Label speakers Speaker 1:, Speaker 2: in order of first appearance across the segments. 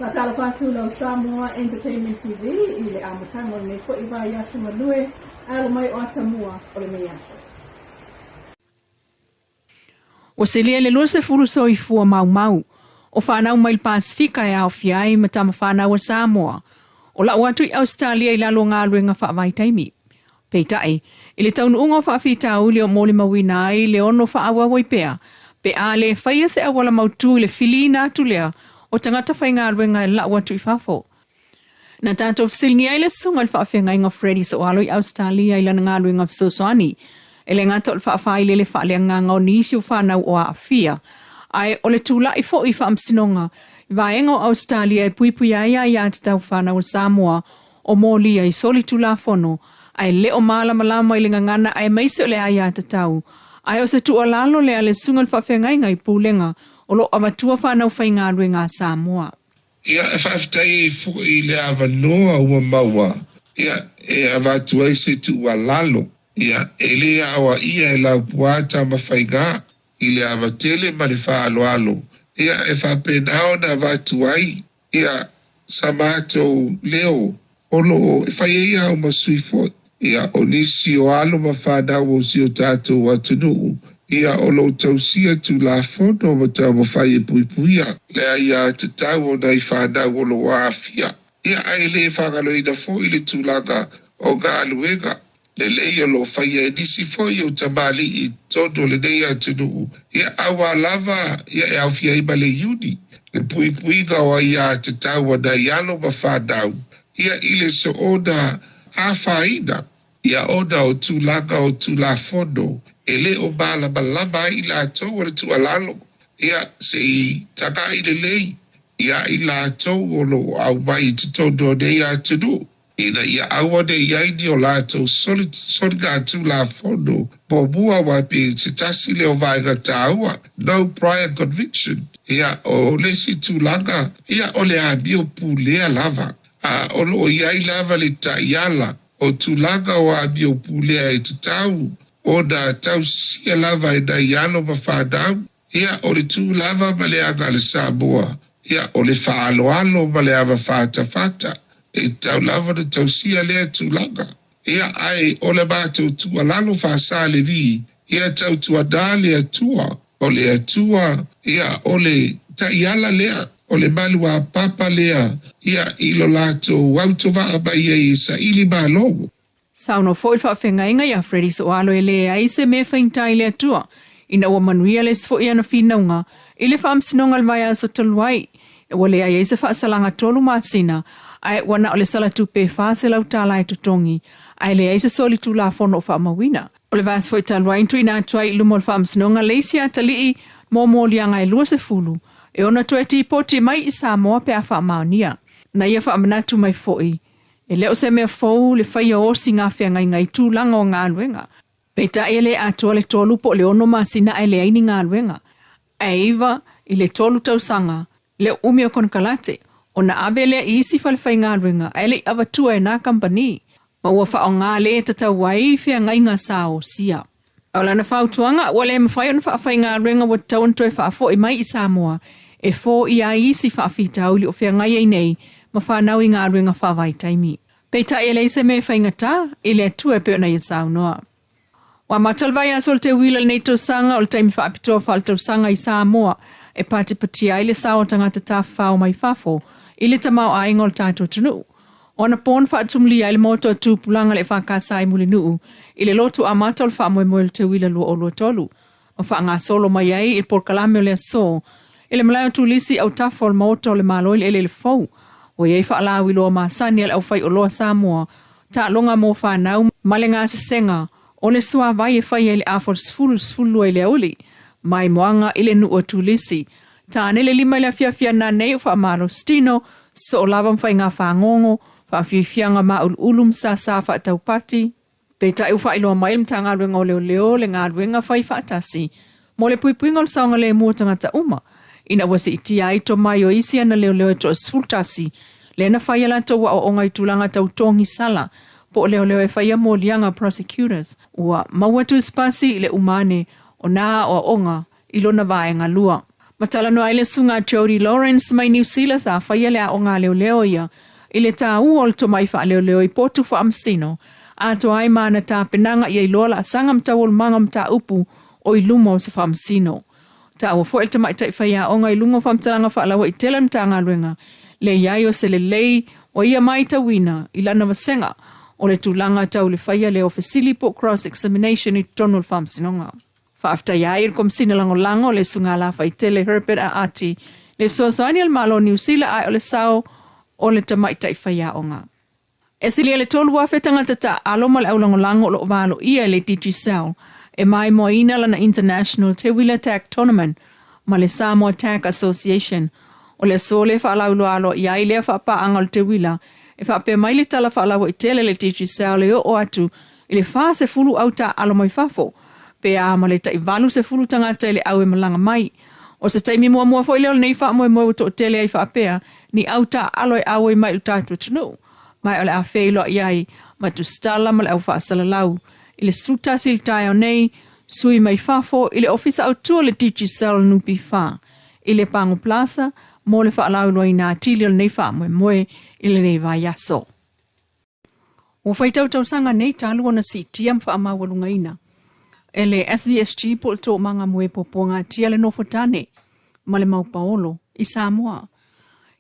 Speaker 1: Faatalofa atu lau Samoa Entertainment TV i le amataga o lenei foi vaiaso galue ae alo mai o atamua o lenei aso.
Speaker 2: Ua silia i le 20 soifua maumau o fanau mai le Pasefika e aofia ai ma tama fanau a Samoa o lau atu i Ausetalia i lalo o galuega faavaitaimi. Peitai, i le taunuuga o faafitauli o molimauina ai le ono faaauau ai pea, pe a le faia se auala mautu i le filiina atu lea o tagata faigaluega e lau atu i fafo. Na tatou fesiligia ai le susuga i le faafeagaiga o Freddie Soalo i Ausetalia i lana galuega fesoasoani, e le gata o le faafailele faaleagaga o nisi o fanau o aafia, ae o le tulai foi i faamasinoga i vaega o Ausetalia e puipuia ai aiatatau fanau a Samoa o molia i solitulafono ae le o malamalama i le gagana aemaise o le aiatatau, ae o se tuualalo lea a le Susuga i le Faafeagaiga i Pulega o lo o avatua fanau faigaluega a Samoa.
Speaker 3: Ia, e faafetai ai foi i le avanoa ua maua, ia, e avatu ai se tuualalo, ia, e le aoaia e Laupua Tamafaiga i le ava tele ma le faaaloalo, ia, e faapena ona avatu ai Ia, sa matou leo o lo o e fai ai au ma sui foi, ia, o nisi o alo ma fanau o si o tatou atunuu, ia, o lo o tausia Tulafono ma taumafai e puipuia le aiatatau o nai fanau o lo o aafia, ia, ae le faagaloina foi le tulaga o galuega lelei o lo o faia e nisi foi o tamalii i totonu o lenei atunuu, ia aua lava ia e aofia ai ma le iuni, le puipuiga o aiatatau a nai alo ma fanau, ia i le soona afaina, ia ona o tulaga o Tulafono e le o malamalama ai i latou o le tuualalo, ia se i tagai lelei ia i latou o lo o aumai i totonu o nei atunuu. Ina ia aua ne i ai ni o latou soligatulafono muamua aua pei se tasi lea o vaega taua, no prior conviction, ia o le isi tulaga, ia o le amio pulea lava. A o lo o i ai lava le taiala o tulaga o amio pulea e tatau ona tausisia lava e nai alo ma fanau, ia o le tu lava ma le aga a le Samoa, ia o le faaaloalo ma le ava fatafata, e tatau lava ona tausia lea tulaga. Ia ae o le matou tuualalo faa-Salevi, ia tautuana le Atua, o le Atua, ia o le taiala lea, o le maluapapa lea, ia i lo latou autovaa mai ai e saili malo.
Speaker 2: Saunoa foi le faafeagaiga ia Freddie Soalo e leai se mea faigata i le Atua ina ua manuia le isi foi ana finauga i le faamasinoga i le vaiaso talu ai, ua leai ai se faasalaga 3 masina ae ua na o le sala tupe $400 e totogi ae leai se solitulafono o faamauina. O le vaiaso foi talu ai na tuuina atu ai i luma o le faamasinoga le isi atalii mo moliaga e 20 e ono toe tipoti mai i Samoa pe a faamaonia. Na ia faamanatu mai foi E le o se mea fou le faia o osi feagaiga i tulaga o galuega. Peitai e le atoa le 3 po o le 6 masina ae leai ni galuega. Ae 9 i le 3 tausaga le umi o konekarate ona ave lea i isi falefaigaluega ae le i avatua e na kamupani ma ua faaaoga le tatau ai feagaiga sa osia. O lana fautuaga ua le mafai ona faafaigaluega ua tatau ona toe faafoi mai i Samoa e foia ai isi faafitauli o feagai ai nei ma fanau i galuega faavaitaimi. Peitai e leai se mea e faigata i le Atua e pei ona ia saunoa. Ua amata le vaiaso o le teuila lenei tausaga o le taimi faapitoa faaletausaga i Samoa e patipatia ai le sao o tagata tafafao mai fafo i le tamaoaiga o le tatou atunuu. O anapo na faatumulia ai le Maota o Tupulaga le EFKS i Mulinuu i le lotu amata o le faamoemoe o le teuila 2023 ma faagasolo mai ai i le polokalame o le aso i le malae o Tulisi autafa o le Maota o le Malo i le eleele fou ua i ai faalauiloa masani a le aufaioloa Samoa taaloga mo fanau ma le gasesega o le suavai e fai ai le afa o le 10 12 i le aoauli mai Moaga i le nuu o Tulisi. Tāne le 5 i le afiafi ana nei o faamalositino soo lava ma faiga fagogo faafiafiaga mauluulu ma sasā faataupati. Peitai ua faailoa mai le Matagaluega o Leoleo le galuega fai faatasi mo le puipuiga o le saogalemu o tagata uma ina ua siitia ai tomai o isi ana leoleo e toa-11 lea na fai a latou aoaoga i tulaga tau togisala po o leoleo e faia moliaga prosecutors ua maua tusipasi i le umane o nā aoaoga i lona vaega lua. Ma talanoa ai le susuga Jody Lawrence mai Niu Sila sa faia le aoga a leoleo ia i le taua o le tomai faaleoleo i potu faamasino atoa ai ma ana tapenaga ia iloa laasaga ma taualumaga o mataupu o i luma o se faamasino. Taua foi le tamaitai faiaoga i luga o faamatalaga faalauaitele a le Matagaluega le i ai o se lelei ua ia matauina i lana vasega o le tulaga tau le faia lea o fesili po o cross examination i totonu o le Faamasinoga. Faafetaia ai e le Komesina Lagolago le Susuga Alafaitele Herbert Aati le fesoasoani a le Malo o Niu Sila ae o le sao o le tamaitai faiaoga. E silia le 3,000 tagata taaalo ma le aulagolago o lo o valoia e le Digicel e maimoaina lana International Teuila Tag Tournament ma le Samoa Tag Association. O le aso lea e faalauiloa aloaia ai lea faapaaga o le teuila e faapea mai le tala faalauaitele a le Digicel e oo atu i le 40 au taaalo mai fafo pe a ma le tai 80 tagata i le au e malaga mai. O se taimi muamua foi lea o lenei faamoemoe ua toatele ai faapea ni au taaalo e auai mai i lo tatou atunuu. Ma o le a feiloai ai ma Tusitala ma le au faasalalau i le 11 i le taeao nei, sui mai fafo i le Ofisa Autu o le Digicel NPF i le Pago Plaza mo le faalauiloaina atili o lenei faamoemoe i lenei vaiaso. Ua faitau tausaga nei talu ona siitia ma faamaualugaina e le SVSG po o le Toomaga Moe Puapuagatia le nofotane ma le maupaolo i Samoa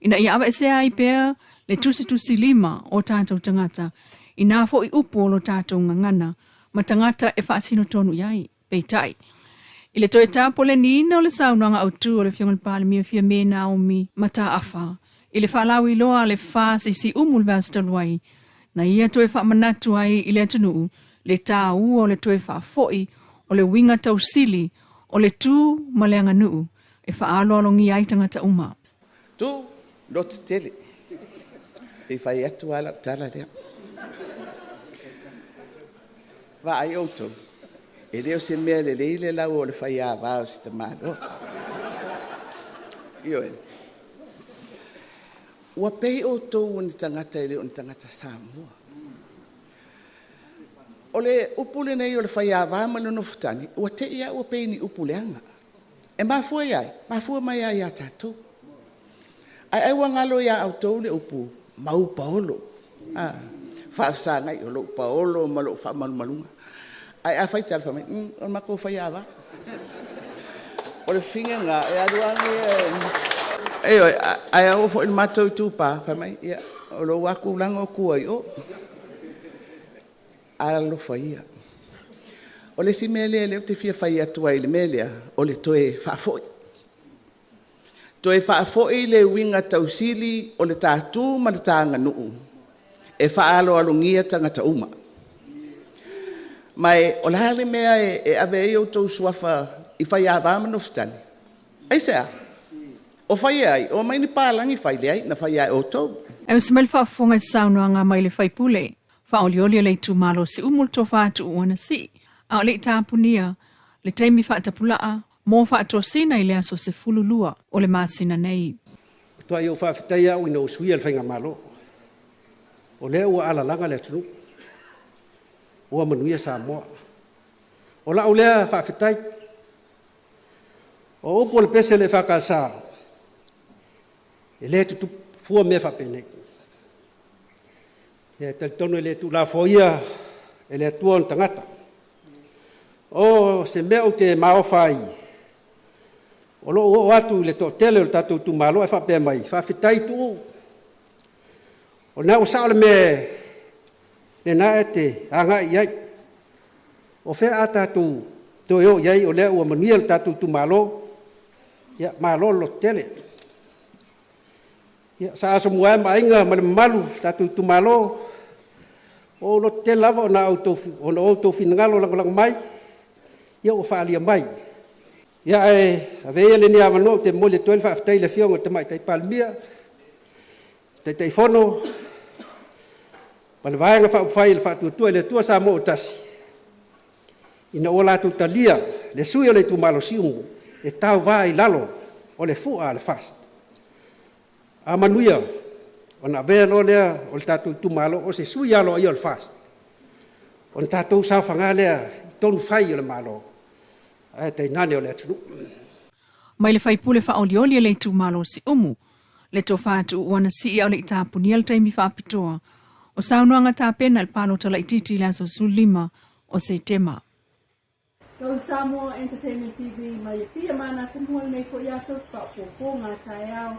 Speaker 2: ina ia aveesea ai pea le tusitusilima o tatou tagata i nā foi upu o lo tatou gagana ma tagata e faasino tonu i ai. Peitai, i le toe tapoleniina o le saunoaga autu o le Afioga i le Palemia Fiame Naomi Mataafa i le faalauiloa a le FACC umu i le vaiaso talu ai, na ia toe faamanatu ai i le atunuu le tāua o le toe faafoi o le uiga tausili o le tu ma le aganuu e faaaloalogia ai tagata uma.
Speaker 4: Tu, loto tele. E fai atu lava lau tala lea. Vaai outou, e le o se mea lelei le lau o le faiava o si tamaloa. Ioe. Ua pei outou o ni tagata e le o ni tagata Samoa. O le upu lenei o le faiava ma le nofotane, ua te i lava ua pei ni upu leaga. E mafua ia ai? Mafua mai lava ia tatou. Ae ai ua galo ia outou le upu mau paolo. Ah, faafesagai o lou paolo ma lou faamalumaluga. Ae a fai tala fai mai, o le matou faiava. O le fine lena e alu ane e ae oo foi i le matou itupa, fai mai, ia, o lou tulaga o tua i o. Alofa ia. O le isi mea lea lea ou te fia fai atu ai i le mea lea, o le toe faafoi. Toe faafoi le uiga tausili o le tatu ma le taganuu e faaaloalogia tagata uma. Ma e, o le a le mea e ave ai outou suafa i faiava ma nofotane? Aisea? O fai ai, o mai ni palangi fai leai, na fai ai outou.
Speaker 2: E usi mai le faafofoga i se saunoaga mai le faipule faaolioli o le itumalo o Siumu le tofa atu ua sii, a o le i tapunia le taimi faatapulaa mo faatosina i le aso 12 o le masina nei.
Speaker 5: Matua ou faafetai au ina ua suia le faigamalo. O lea ua alalaga le atunuu. Ua manuia Samoa. O lau lea faafetai. O upu o le pese le EFKS, e le tutupu fua mea faapenei. Ia e talitonu e le tuulafoaia e le Atua ona tagata. O se mea ou te maofa ai, o lou oo atu i le toatele o le tatou itumalo ae faapea mai, faafetai Tuuu, o lena ua sao le mea lena e te agai i ai. O fea a tatou toe o i ai o lea ua manuia le tatou itumalo, ia malo le lototele. Ia, Sa Asomua e ma aiga ma le mamalu o le tatou itumalo, o ou lototele lava ona o outou finagalo lagolago mai, ia ua faaalia mai. Ia ae avea ia lenei avanoa ou te momoli atu ai le faafetai i le Afioga i le Tamaitai Palemia, Taitaifono ma le Vaega Faaupufai o le Faatuatua i le Atua Samoa ua Tasi, ina ua latou talia le sui usufono o le itumalo o Siumu e tauva i lalo o le fua a le FAST. A manuia, ona avea loa lea o le tatou itumalo o se sui aloaia o le FAST, ona tatou saofaga lea i tonu fai o le Malo, ae tainane o le atunuu.
Speaker 2: mai le faipule faaolioli a le itumalo o Siumu, le Tofa Tuuu Anasii a o le i tapunia le taimi faapitoa o saunoaga tapena i le palota laitiiti i le aso 15 o Setema.
Speaker 1: Go Samoa Entertainment TV mai Apia ma Natumua lenei foi aso faaopoopoga taeao.